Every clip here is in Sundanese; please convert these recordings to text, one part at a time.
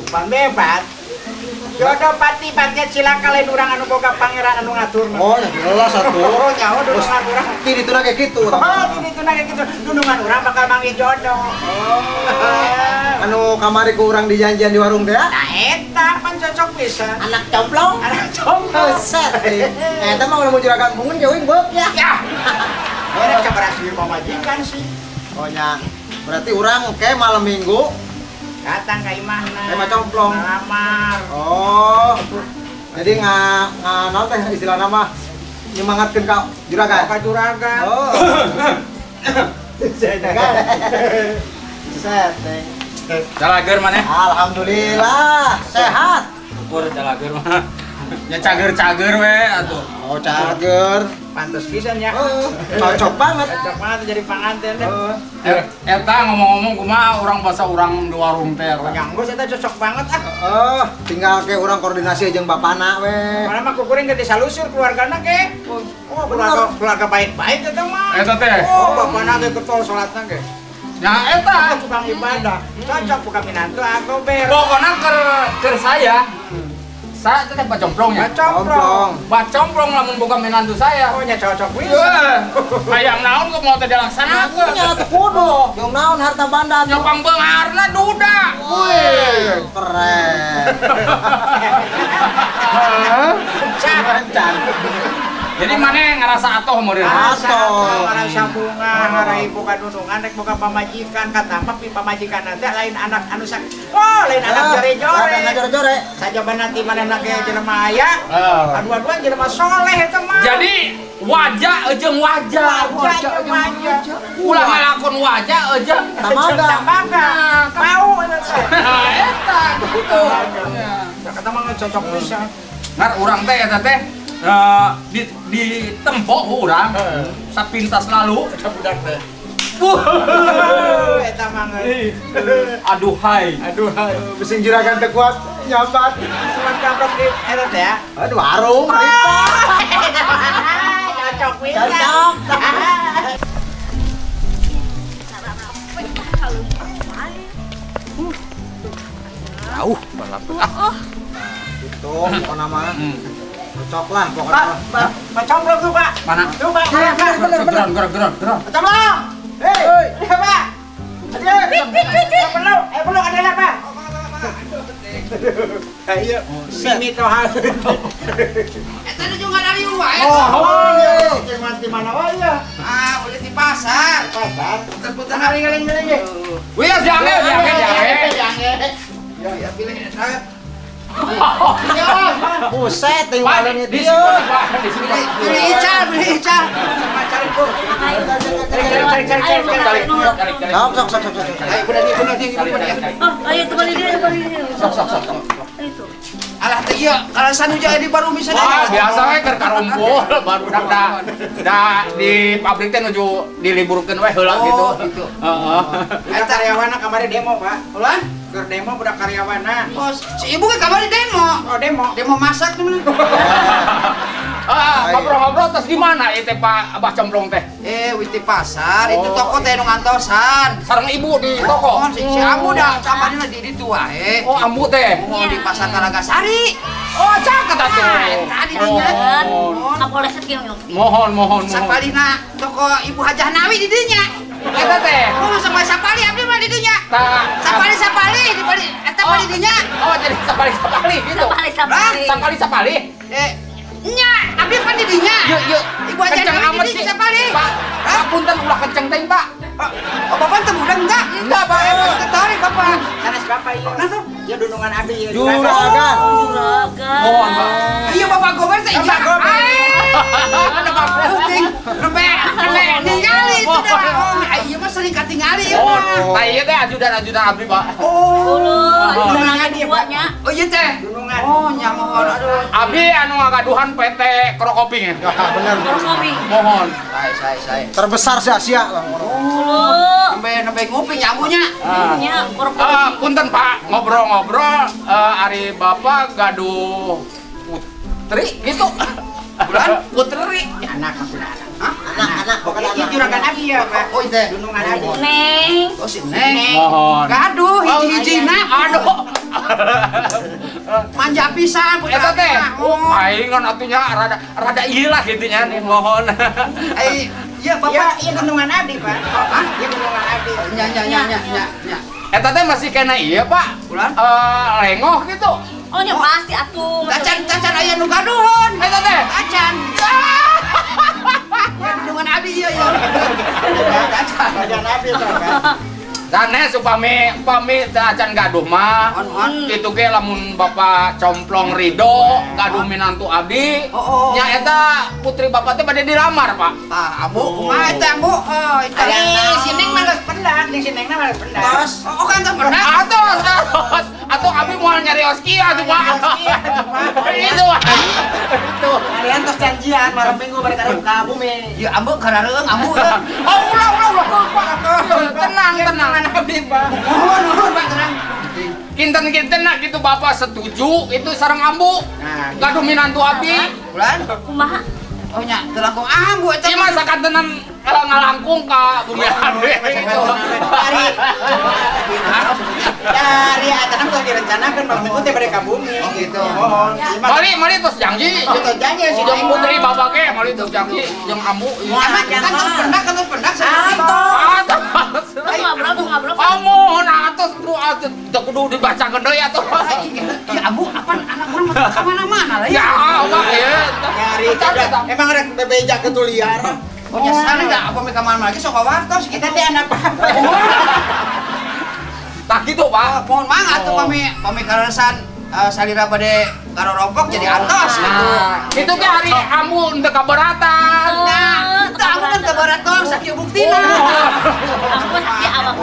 Pamebat. Jodoh pati bagian cilaka, lain urang anu boga, pangeran anu ngatur. Oh, ya jelas atuh. Oh, nyaho dunungan urang. Ti ditu kayak gitu. Oh, di ditu kayak gitu. Dunungan urang bakal manggil jodoh. Oh. Anu kamari ku urang dijanjian di warung teh. Nah, eta pan cocok pisan. Anak complong. Anak complong. Set. Eta mah udah mau juragan bungun jauhin beuk ya. Ya. Mereka berhasil pamajikan sih. Oh nya. Berarti urang ke malam Minggu datang ke imahna. Ke imah complong. Ngalamar. Oh. Jadi nga naon teh istilah nama nyemangatkeun ka juragan. Ka juragan. Oh. Set. Calageur maneh? Alhamdulillah sehat. Syukur calageur mah. Ya cager-cager we atuh. Oh, cager. Pantes pisan ya. Oh, cocok banget. Cocok banget jadi panganten deh. Oh. Eta ngomong-ngomong kumaha urang bahasa urang di warung teh eta? Yang geus eta cocok banget ah. Oh, tinggal ke urang koordinasi jeung bapana we. Mana mah kukuring ge disalusur keluargana ge. Oh, keluarga keluarga baik-baik eta mah. Eta teh. Oh, bapana ge getol salatna ge. Ya eta. Tukang ibadah. Cocok buka minantu aku ber. Pokoknya keur saya. Saya teh Pak Complongnya. Pak Complong. Pak Complong lamun boga minantu saya. Oh, nya cocok pisan. Wah, hayang naon kok mau teh dilaksanakeun. Nya tuh kudu. Jeung naon harta banda tuh. Nyopang beungharna duda. Wih, keren. Can. Jadi mana ngerasa atoh meureun? Atoh. Ngarasa bunga, ngarai boga dunungan rek boga pamajikan, kata mah pi pamajikan nanti lain anak anu sak. Oh, lain anak jore-jore. Anak jore-jore. Sajaba nanti manehna ge jelema aya. Ah. Kadua-dua jelema soleh eta mah. Jadi wajah jeung wajah. Wajah jeung wajah. Ulah ngalakon wajah jeung Tamaga. Tamaga. Mau eta teh. Nah, eta gitu. Ya kata mah cocok pisan. Ngar urang teh eta teh di tempo ku urang sapintas lalu. Eta budak teh. Wuh. Eta mah geus. Aduh hai. Aduh, hai. Bising juragan teu kuat nyambat. Cuman kaprok di eta teh ya. Aduh, warung harita. Cocok pisan. Cocok. Jauh balap. Ah, Gitu, pokoknya mah. Cocok lah pokoknya Pak, mah. Pak, Pak Complong tuh, Pak. Mana? Tuh, Pak, Pak, Pak. Bener, bener. Geron, geron, geron, geron. Pak Complong. Hei. Iya, Pak. Aduh, perlu, perlu ada apa? Ayo, sini tuh hal. Eta juga dari wae. Oh, iya. Di mana wae ya? Ah, boleh di pasar. Pasar. Putar-putar hari ngeling-ngeling. Wih, jange, jange, jange. Jange. Ya, ya pilih eta. Buset, teh Pak, warung di itu. sini, Pak, di sini, Pak. Beli ical, beli ical. Cari, Bu. Cari, cari, cari, cari, Cari, cari. cari, cari. Sok, sok, sok, sok, sok. Ayo bener nih, bener nih, Cari, bener cari, nih. cari. Oh, ayo tuh balik dia, balik dia. Sok, sok, sok, sok. Ayo tuh. Alah teh ieu, kalasan hujan di baru bisa Wah, biasa we keur karumpul baru da di pabrik teh nuju diliburkeun we heula gitu. Oh, gitu. Heeh. Eta karyawana kamari demo, Pak. Ulah? Keur demo budak karyawana. Oh, si ibu kan kamari demo. Oh, demo. Demo masak nih. Ah, ngobrol-ngobrol terus gimana ieu teh Pak Abah Complong teh? Eh, wis di pasar, itu Oh. toko teh nu ngantosan. Sareng ibu di toko. Oh, si ambu dah kamarnya di ditu wae. Oh, ambu teh. Oh, di pasar Talagasari. Oh, caket atuh. Nah, tadi dinya. Mohon. Kapoleset kieu yuk. Mohon, mohon, mohon. Sapalina toko Ibu Hajah Nawi di dinya. Eta teh. Oh, sama sapali abdi mah di dinya. Ta Sapali sapali di bali eta bali dinya. Oh, jadi sapali-sapali gitu. Sapali sapali. Sapali-sapali. Eh, nya, abdi pan di dinya. Yuk, yuk. Ibu Hajah Kenceng Nawi amat di sih. dinya sapali. Pak, Pak punten ulah kenceng teh, Pak. Oh, bapak teu budak enggak? Enggak, Pak. Tertarik bapak. Sanes bapak ieu. Nah, tuh. Ya dunungan abdi ieu. Juragan. Juragan. Mohon, Pak. Iya bapak gober teh iya. Bapak gober. Ada bapak penting. Nembe nembe ningali itu dah. Oh, iya mah sering katingali ieu Oh, mah. tah ieu teh ajudan-ajudan abdi, Pak. Oh. Uluh, Dunungan ajudan dia, dua nya. Oh iya teh. Dunungan. Oh, nya mohon aduh. Abdi anu ngagaduhan PT Krokoping ya. Bener. Terus ngopi. Mohon. Saya saya saya. Terbesar se Asia lah. Uluh. Nembe nembe nguping ya ambunya. Ah. Nya korok Punten Pak, ngobrol-ngobrol ari Bapak gaduh putri gitu. Bulan? Putri. Anak maksudnya anak. Hah? Anak-anak bukan Ini anak. juragan abdi ya, Pak. Oh, iya. Dunungan abdi. Neng. Oh si Neng. Mohon. Gaduh hiji-hijina. Aduh, Manja pisan putra. Eta teh. Oh, palingan atunya rada rada ieu lah kitu nya nih mohon. Ai, iya Iya, Bapak. iya gunungan abdi, Pak. Hah? Iya gunungan abdi. Nya nya nya nya nya nya. Eta teh masih kena iya, Pak. Ulah? Eh, lengoh gitu. Oh nya pasti atuh. Tacan tacan aya nu gaduhun. Eta teh. Tacan. Ya gunungan abdi ieu ya. Tacan. Bagian abdi tuh, kan. Sanes upami upami teu acan gaduh mah. Mohon mohon. Kitu ge lamun Bapak complong ridho gaduh minantu abdi. Oh, oh, oh. Nya eta putri Bapak teh bade dilamar, Pak. Tah, ambu kumaha eta ambu? Oh, eta. Ari si Neng mah geus pendak, jeung si Neng mah geus pendak. Tos. Oh, kan tos pernah. Atos, atos. Atau abi moal nyarios kieu atuh, Pak. Itu, Pak. Itu. Kalian tos janjian malam minggu balik ka bumi. Ya ambu karareung ambu. euy. Oh, ulah ulah ulah. Pak. Tenang, tenang. Abdi, Pak. Mohon mohon Pak tenang. Kinten-kinten nah gitu Bapak setuju itu sareng ambu. Nah, Gaduh minantu abdi. Bulan. Kumaha? Oh nya, teu langkung ambu eta. Ieu mah sakantenan ngalangkung ka bumi abdi gitu. Dari dari atanam tuh direncanakan malam minggu teh bade ka bumi. Oh, gitu. Mohon. Ieu mah Mari, mari terus janji. Tuh janji si Jeung Neng. putri bapak ge mari terus janji jeung ambu. Emang kan tos pendak kan tos pendak Atos. Terus ngobrol tuh ngobrol. Oh, mohon atos kudu atuh teu kudu dibacakeun deui atuh. Ya ambu apaan anak urang mah ka mana-mana lah Ya, ya. Pak, ya. Nyari emang rek bebeja ke liar. Oh nya sana da apa ka mana lagi sok wartos Kita kita teh anak bapak. Tah gitu, Pak. Mohon mangga atuh pami pami kaleresan salira bade karorompok jadi antos gitu. Nah, itu ge hari ambu henteu kaberatan. Nah, itu ambu kan kabaratong sakieu buktina. Aku mah sakieu awak.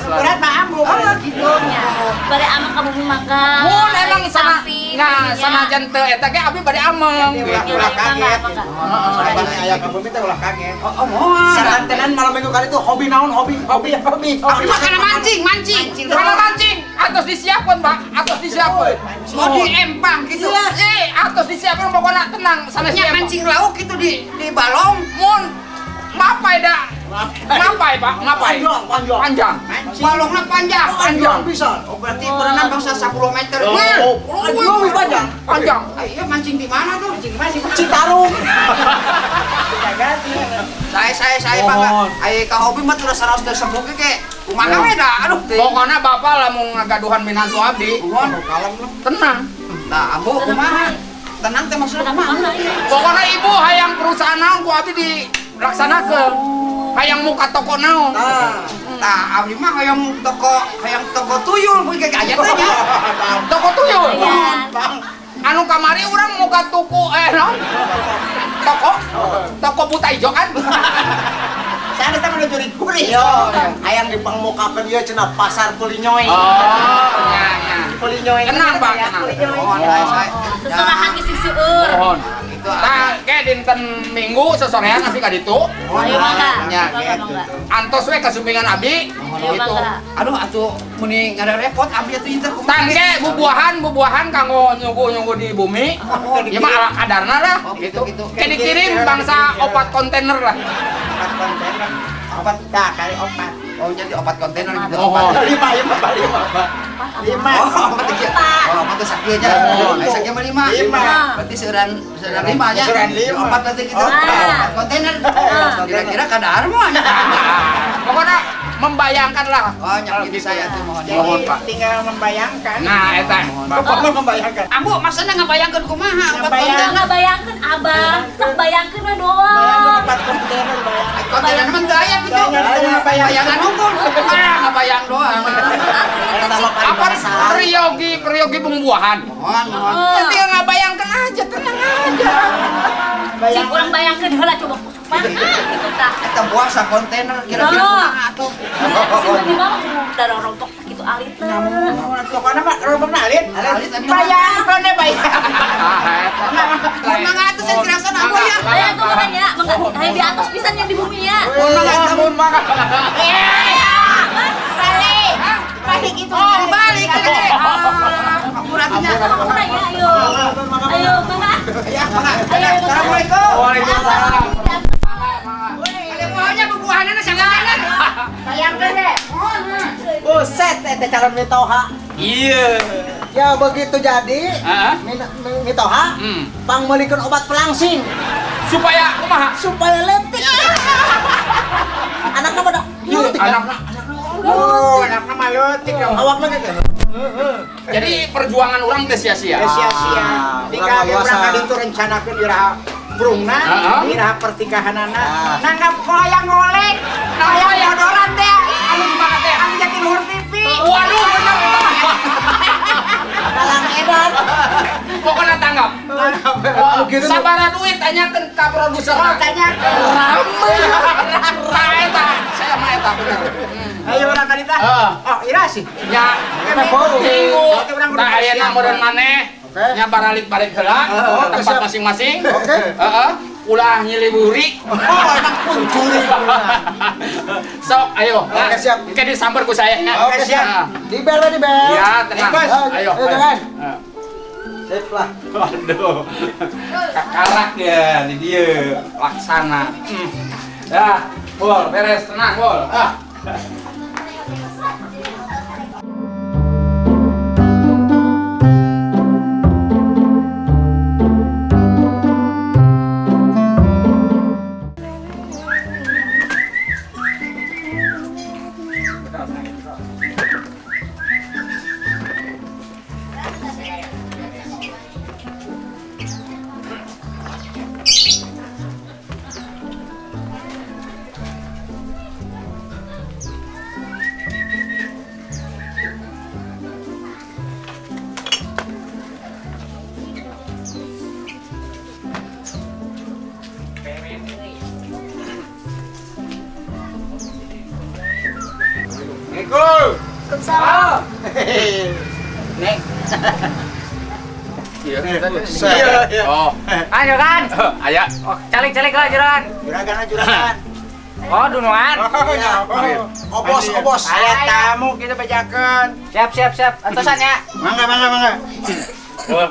Berat mah ambu. Oh gitu. Nya. Bade ameng ka bumi mangga. Mun emang sana Sapi, nah nya. sanajan teu eta ge abdi bade ameng. Jadi ulah Gitu. ulah kaget. Mangga, Abang aya ka bumi teh ulah kaget. Oh, oh mohon. Sakantenan malam minggu kali itu hobi naon hobi Hobi hobi. Abdi mah kana mancing, mancing. Kalau mancing atos disiapkeun, Pak. Atos disiapkeun. Oh di empang gitu. Eh, atos disiapkeun pokokna tenang sanes Nya di empang. mancing lauk gitu di balong. Mun mapai da. Mapai, Pak, mapai. Panjang, panjang. Panjang. Balongna panjang. Panjang. Bisa. Oh berarti berenang bangsa 10 meter. Oh, Wih, Oh, lebih panjang. Panjang. Ah, iya mancing di mana tuh? Mancing masih Citarum. Tidak ganti. Saya Pak. Ai ka hobi mah tuh saraos teu sepuh ge. Kumaha we da? Aduh teh. Pokoknya bapak lamun ngagaduhan minantu abdi, Mohon. Kalem lah. tenang. Nah, ambu kumaha? Tenang teh maksudna kumaha? Kumaha ieu? Pokoknya ibu hayang perusahaan naon ku abdi dilaksanakeun. Hayang muka toko naon. Nah, Nah, abdi mah hayang toko tuyul we ge aya teh nya. Toko tuyul. Iya. Anu kamari urang muka tuku naon? Toko toko buta ijo kan? Saya ada menuju gurih. yo, hayang dipangmukakeun ieu cenah pasar Kulinyoy. Oh, nya nya. Kulinyoy. Tenang, Pak, tenang. Mohon saya. Seserahan geus seueur. Mohon. Gitu. Tah, ke dinten Minggu sesorean abdi ka ditu. Ayo mangga. Nya. Mangga mangga. Antos we kasumpingan abdi Ayo gitu. mangga. Aduh atuh muni ngarepot abdi atuh ieu teh kumaha. Tangke bubuahan bubuahan kanggo nyunggu-nyunggu di bumi. Ya mah ala kadarna lah Oh, gitu. gitu, gitu. Kayak dikirim bangsa opat kontainer lah. Opat kontainer. Opat dah kali opat. Oh jadi opat kontainer gitu Oh. opat. Lima lima Pak, lima Pak. Lima. Oh, opat teh kieu. Oh, opat teh sakieu nya. Oh. Ai sakieu mah lima. Lima. Berarti seueuran seueuran lima nya. Seueuran lima. Opat berarti gitu. Opat. Opat kontainer. Kira-kira kadar mah nya. Nah, pokoknya membayangkan lah. Oh, nya gitu saya tuh mohon. Jadi Mohon, Pak. tinggal membayangkan. Nah, eta. Bapak membayangkan. Ambu maksudnya ngabayangkeun kumaha opat Ngabayang. kontainer. Ngabayangkeun abah, sok bayangkeun mah doang. Bayangkan opat kontainer bayangkan. Kontainer mah teu aya gitu. Bayangkan. Bayangan unggul. Ah, ngabayang doang. Apa priyogi priyogi pembuahan? Mohon, mohon. Ya, tinggal ngabayangkan aja, tenang aja. Cik urang bayangkeun heula coba kumaha gitu tah. Eta buah sa kontainer kira-kira Oh. kumaha atuh. Sih di mana darah rompok gitu alitna. Pokoknya mah rompok alit. Alit, abi mah. Bayangkan deh bayang. Mun mangga atuh sen kirasan ambu ya. Ayo tuh makanya, mangga ayo di atas pisan yang di bumi ya. Mun mangga atuh. Mun mangga. Balik. Balik itu. Oh, balik ke. Ah, ampun atuh nya. Ampun ya, ayo. Ayo, mangga. Ya, mangga. Assalamualaikum. Waalaikumsalam. Ada buahnya bubuahanna sanganan. Bayangkan deh. Buset, teh calon mitoha. Iya. Ya begitu jadi, Heeh. mitoha, pangmeulikeun obat pelangsing Supaya kumaha? Supaya leutik. Anakna pada leutik. Anakna. Oh, anakna mah leutik dong. Awakna gitu. Jadi perjuangan urang teh sia-sia. Ya sia-sia. Ah, Di urang kali urang luasan. ka ditu rencanakeun iraha brungna, Heeh. iraha pernikahanana. Ah. Nanggap hoyong ngolek, hoyong bodoran teh. Anu gimana teh? Anu jadi luhur TV. Waduh, bener eta mah. Dalang edan. Pokoknya tanggap. Anu gitu. Sabara duit tanyakeun ka produser. Oh, tanyakeun. Rame. Tah eta, saya mah eta bener. Ayo urang ka ditu. Heeh. Oh, ira sih. Ya, minggu. Berarti urang kudu Tah ayeuna siap. meureun maneh. Oke. Nya baralik-balik heula Oke, tempat siap. masing-masing. Oke. Heeh. Ulah nyiliburi. Oh, emang kuncuri. Sok, ayo. Oke, siap. Engke disamper ku saya. Oke, siap. Nah. Di bel, di bel. Ya, tenang. Bos. Ayo. Ayo, jangan. Heeh. Sip lah. Waduh. Kakarak ya di dia laksana. Ya, bol, beres, tenang, bol. Ah. Waalaikumsalam. Neng. Iya. Iya. Oh, Ayo kan. aya. Oh, calik-calik lah juragan. Juragan ah, juragan. Oh, dunungan. Oh, ya. Obos, obos. Aya tamu kita bejakeun. Siap, siap, siap. Antosan ya. Mangga, mangga, mangga. Oh,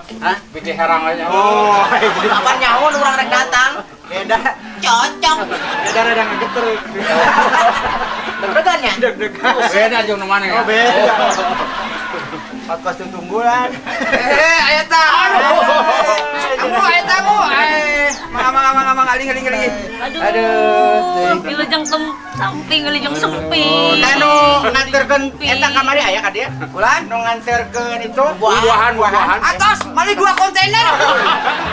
bikin herang aja. Oh, Kapan nyaho nu urang rek datang? Beda. Cocok. Beda rada ngegeter. Deg-degan ya? Deg-degan. Beda jeung nu mana ya? Oh, beda. Pas tunggulan. Eh, aya ta. Amu aya tamu. Eh, mangga mangga mangga mangga aling aling aling. Aduh. Aduh. Wilujeng samping, wilujeng semping. Anu nganterkeun eta kamari aya ka dia? Ulan? Nu nganterkeun itu Buah-buahan, buah-buahan. Atos, mali dua kontainer.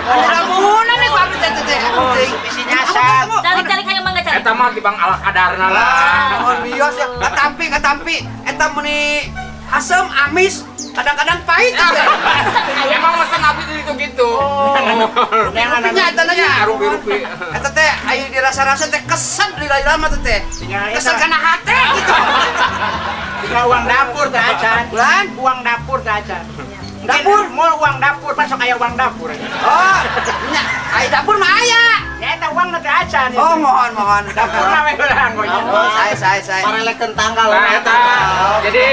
Lamunan nih gua abdi teh teh. Oh, bisi nyasar. Calik-calik hayang mangga calik. Eta mah tibang ala kadarna lah. Mohon bios ya, katampi katampi. Eta meuni asem, amis, kadang-kadang pahit. Emang mesen abdi itu gitu. Rupinya eta nanya. Rupi-rupi. Eta teh ayo dirasa-rasa teh kesan lila-lila mah teh. Tinggal eta. Kesan kana hate gitu. Tinggal uang dapur teh acan. Ulan? Uang dapur teh acan. Dapur? Mau uang dapur, masuk aya uang dapur. Oh, nya ai dapur mah aya. Ya eta uang teh acan. Oh, mohon mohon. Dapur mah we urang Oh, saya. Parelekeun tanggal. Nah, eta. Jadi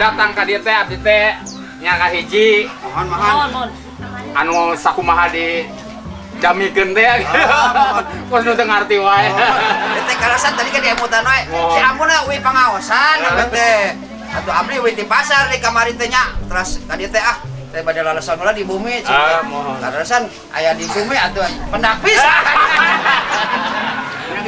datang ka dieu teh abdi teh nya ka hiji Mohon mohon. Mohon, mohon. anu sakumaha di jamikeun teh. Kos nu teu ngarti wae. Teh kalasan tadi kan diemutan wae. Oh. Si Ambuna we pangaosan abdi teh. Atuh abdi we di pasar di kamari teh nya. Terus ka dieu teh ah teh bade lalasan heula di bumi cing. Ah, mohon. Lalasan aya di bumi atuh pendak pisan.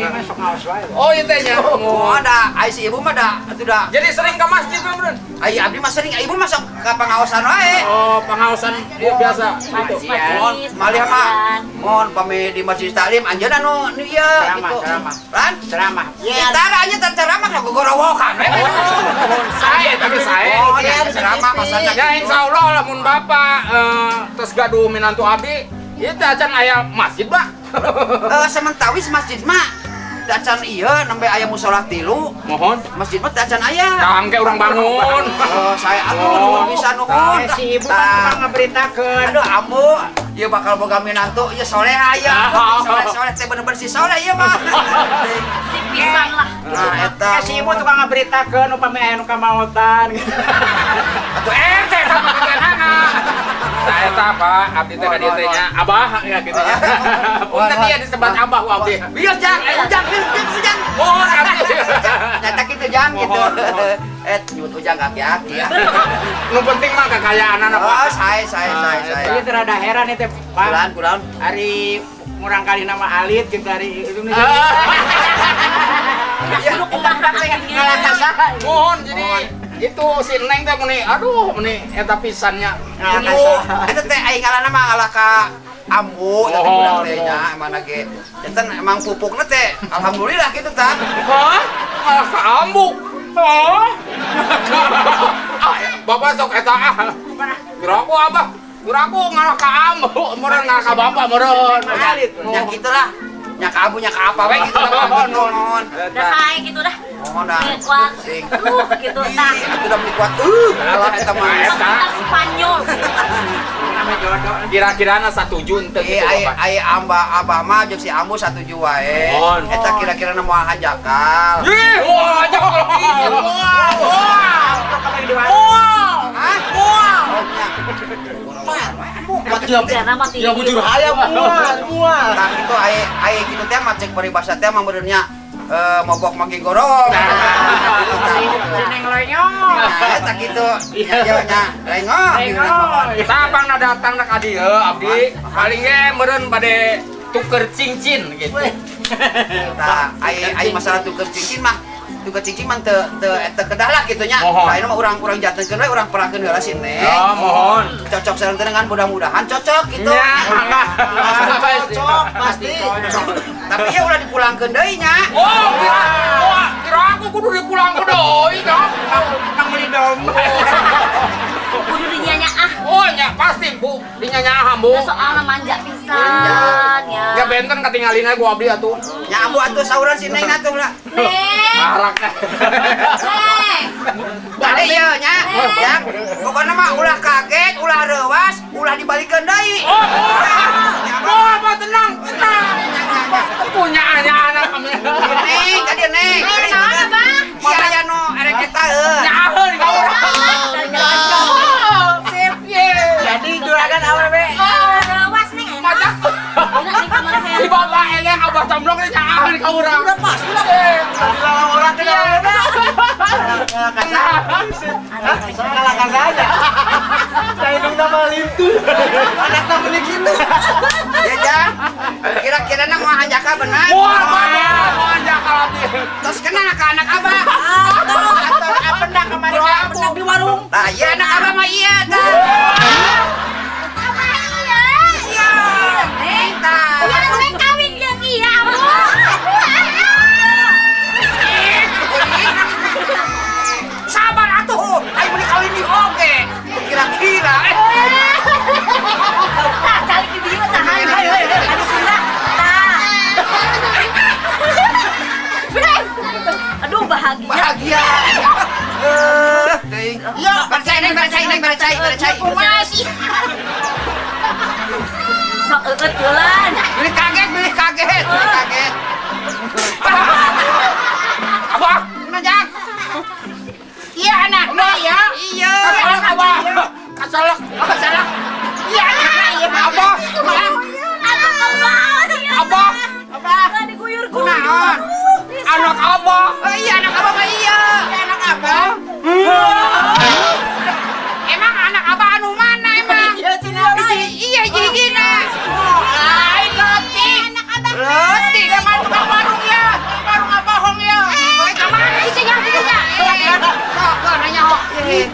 Masuk ngaos wae. Oh, ieu teh nya. Oh, ada ai si ibu mah da atuh da. Jadi sering ke masjid mah, Bro? Ai abdi mah sering ibu masuk ke pangaosan wae. Oh, pangaosan ieu biasa. Gitu. Mohon malih mah. Mohon pami di masjid taklim anjeunna nu nu ieu Ceramah, gitu. ceramah. Lan? Ceramah. Tara nya tara ceramah ka gogorowokan we. Oh, saya tapi saya. Oh, ya ceramah masana. Ya insya Allah lamun bapak terus gaduh minantu abdi, ieu teh acan aya masjid, Pak. Sementawis masjid mah teu acan ieu nembe aya musola tilu. Mohon. Masjid mah teu acan aya. Tah engke urang bangun. Oh, saya atuh nuhun pisan nuhun. Eh, si ibu kan tukang ngaberitakeun. Aduh ambu, ieu bakal boga minantu, ieu soleha ieu. Soleh-soleh teh bener-bener si soleh ieu mah. Si pisan lah. Nah, eta. Eh, si ibu tukang ngaberitakeun upami aya nu kamaotan gitu. Atuh RT sama kaganana. Tah Eta Pak, abdi teh ka dieu teh nya. Abah ya gitu nya. Punten ieu disebat abah ku abdi. Bios jang, ujang, bios ujang. Mohon abdi. Nyata kitu jang gitu. Mohon, mohon. Nyebut ujang kaki-aki ya. Nu penting mah kekayaan anak Oh, Pak. saya. Jadi terada heran itu Pak. Kulan, kulan. Hari murang kali nama alit gitu dari Indonesia. Ya, Mohon jadi itu si Neng teh meni aduh meni eta pisannya. Ambu, eta teh aing ngalana mah ngalah ka ambu teh budak teh nya emang ge. Janten emang pupukna teh alhamdulillah gitu tah. Hah? Ngalah ka ambu. Hah? Ah, Bapak sok eta ah. Kira aku abah. Kira aku ngalah ka ambu, meureun ngalah ka bapak meureun. Alit. Nya kitu lah. Nya ka ambu nya ka apa we gitu lah mohon. Udah saya gitu dah. Mohon dah. Beli kuat. Sing. Gitu tah. Ih, atuh udah beli kuat. Alah eta mah. Eta. Sekitar Spanyol. Nama jodoh. Kira-kirana satuju henteu Eh, gitu ai Bapak. ai amba abah mah jeung si ambu satuju wae. Mohon. Eta kira-kira moal hanjakal. Ih, wah, jangan. Wah, wah. Wah. Hah? Wah. Oh, nya. Karena mati. Ya bujur hayam mual, mual. Tah kitu ai ai kitu teh mah cek paribasa teh mah meureun nya mabok magi gorong. Gitu tah. Si Neng Lenyong. Nah, eta kitu. Nya ieu nya lengoh. Tah pangna datang ka dieu abdi paling ge meureun bade tuker cincin gitu. Tah ai ai masalah tuker cincin mah tuker cincin mah teu teu teu kedah lah kitu nya. Mohon. Ayeuna mah urang-urang jantenkeun we urang perakeun heula si Neng. Ya, mohon. Cocok sareng teu dengan mudah-mudahan cocok gitu. Ya, mangga. Cocok pasti. Tapi ya ulah dipulangkeun deui nya. Oh, kira, wah, kira aku kudu dipulangkeun deui, nya. Nang beli domba. Kudu dinyanya ah. Oh, nya pasti, Bu. Dinyanyahan, Bu. Udah soalnya manja pisan ya. Ya benten katinggalin aja gua abdi atuh. Nya ambu atuh sauran si Neng atuh lah. Neng. Barak. Neng. Bade ieu nya. Yang pokokna mah ulah kaget, ulah reuas, ulah dibalikeun deui. Oh, oh, oh, tenang, tenang. Punya anak kami. Neng, ka dieu Neng. Neng, naon, Abah? Iya aya nu erek eta heuh. Nyaheun ka urang. Sip ye. Jadi juragan awewe. Rawas neng enak. Mata. Enak nih kamar saya. Si bapak eleh abah camblong teh nyaheun ka urang. Udah pasti lah. Dilarang orang ke orang. Kalah saja. Saya dong nama lintu. Anak nama gitu. Ya Jang. Kira-kira na moal hanjakal benar. Moal bapak, moal jakal abdi. Tos kena ka anak abah. Atau apa ndak kemarin Aku di warung. Tah ieu anak abah mah iya tah. Abah iya. Iya. Neng. Tah. Ya neng kawin jeung iya ambu. Sabar atuh. Ayo meuni kawin di oge. Kira-kira Tah calik di dieu tah. Hayu hayu hayu. Aduh kira. Tah. Aduh bahagia. Bahagia. Teuing. Ya. Percaya Neng, percaya Neng, percaya, percaya. Kumaha sih? Sok eueut teulan. Beli kaget, beli kaget, beli kaget. Abah, Mana Jang? Iya anaknya ya. Iya. kasalak abah. Kasalak. Kasalak. Iya anaknya iya. Abah. Aduh kumaha ya. Abah. Abah. Lah diguyur-guyur. Kunaon? Anak abah. Oh iya anak abah mah iya. Anak abah. Emang anak abah anu mana emang? Iya cina. Iya jigina. Lain leutik. Anak abah. Leutik. Emang tukang warung ya. Tukang warung abah hong ya. Woi, ka mana sih yang gitu nya? Sok, sok nanya ho.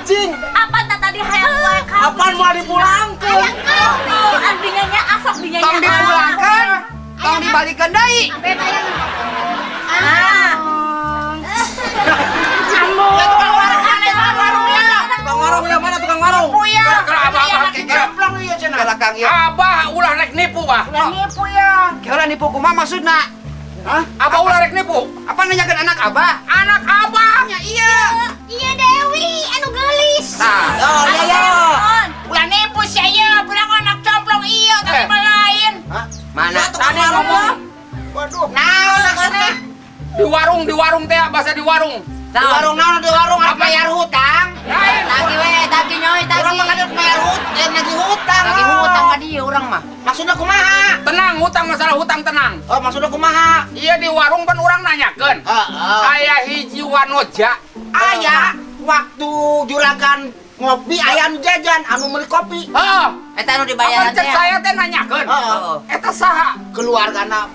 Cing, Apa tak tadi hayang wae kawin? apaan mau dipulangkeun? Hayang kawin. Ah dinyanya asok dinyanya. Tong dipulangkeun, tong dibalikeun deui. Ah. Ambu. Ya tukang warung mana tukang warung ya. Tukang warung yang mana tukang warung? Nipu ya. Kalau abah abah Anak cemplong iya cenah. Kala Kang ieu. Abah ulah rek nipu, Bah. Lah nipu ya. Kira nipu kumaha maksudna? Hah? Abah ulah rek nipu. Apa nanyakeun anak abah? Anak abah. Nya iya. Iya Dewi, anu geulis. Tah. Oh, iya iya. Ulah nipu sih iya, bilang anak cemplong iya tapi Eh. mah lain. Hah? Mana? Tukang Tadi warung ngomong. Waduh. Naon maksudnya? Di warung teh bahasa di warung. Di warung naon di warung apa bayar hutang? Lain. Tagih we, tagih nyoy, tagih. Urang mah kan bayar hutang, nagih hutang. Tagih hutang ka dieu urang mah. Maksudnya kumaha? Tenang, hutang masalah hutang tenang. Oh, maksudnya kumaha? Iya di warung pan urang nanyakeun. Heeh. Aya hiji wanoja. Aya waktu juragan ngopi aya anu jajan anu meuli kopi. Heeh. Eta anu dibayaran Apa cek teh. saya teh nanyakeun. Heeh. Eta saha? Keluargana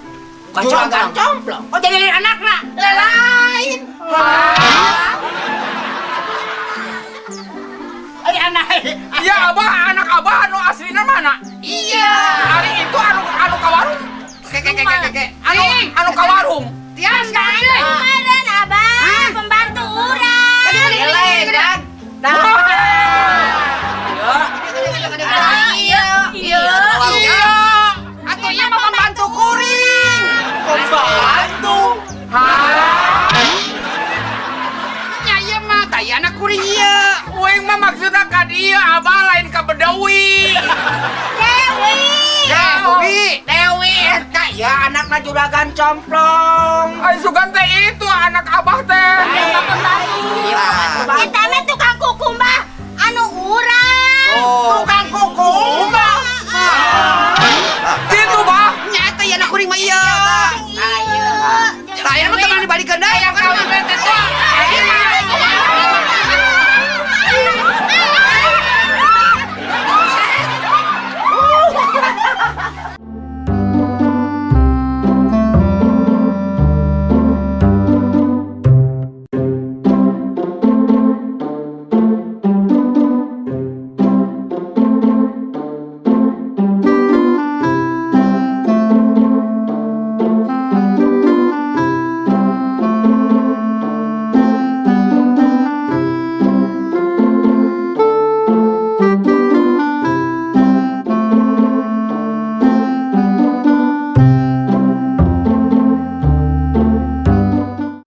Bukan juragan complong. complong. Oh jadi lain anakna. Lain. Ai anak. Iya abah, anak abah anu aslina mana? Iya. Ari itu anu anu ka warung. Ke ke ke ke ke. Anu anu ka warung. Tias kan. Kemarin abah pembantu urang. Lain kan. Nah, Iya. Iya. Iya. Atau iya mah pembantu kuring. Pembantu. Hah? Ya iya mah tah ieu anak kuring ieu. Uing mah maksudna ka dieu abah lain ka Bedawi. Dewi. Dewi. Dewi eta ya anakna juragan complong. Ai sugan teh itu anak abah teh. Iya, pembantu